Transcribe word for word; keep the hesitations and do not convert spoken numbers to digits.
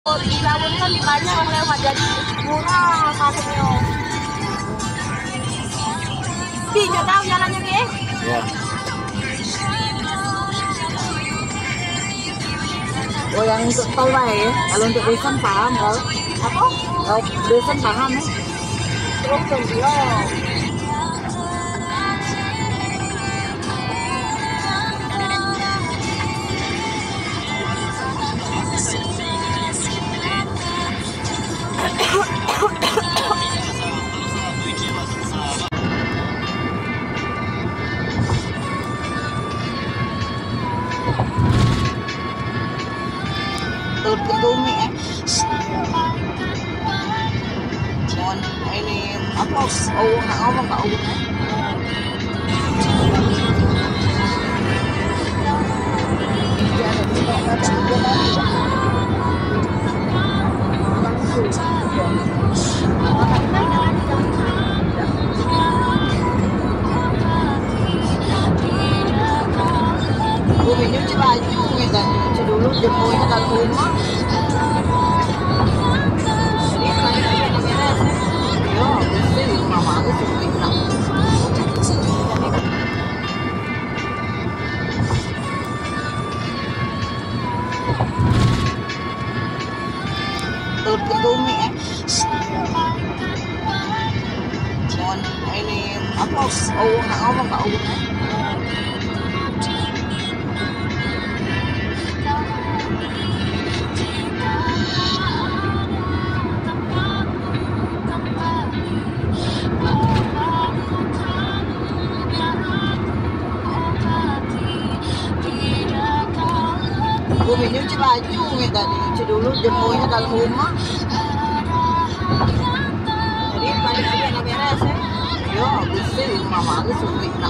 Di laut kan banyak orang lewat, jadi murah pasirnyo. Bi, nyo tahu jalannya, Bi? Ya. Oh, yang untuk tol bae, ya? Kalau untuk besan paham, kau? Apa? Kalau besan paham, ya? Terus kan dia. Tutup bumi, eh. Mon, ini apa? Oh, nak ngomong tak, oh. Gue nyuci baju, kita nyuci dulu, jemurin dalam rumah. Jadi, kalau kita beres, yo, bersih rumah baru, suruh kita. Tutup bumi, eh. Mon, ini apa? Oh, nak ngomong tak, oh. Gue nyuci baju, kita nyuci dulu, jemurinnya dalam rumah. Jadi, balik lagi, nak beres, ya. Yo, bersih rumah baru, suruh kita.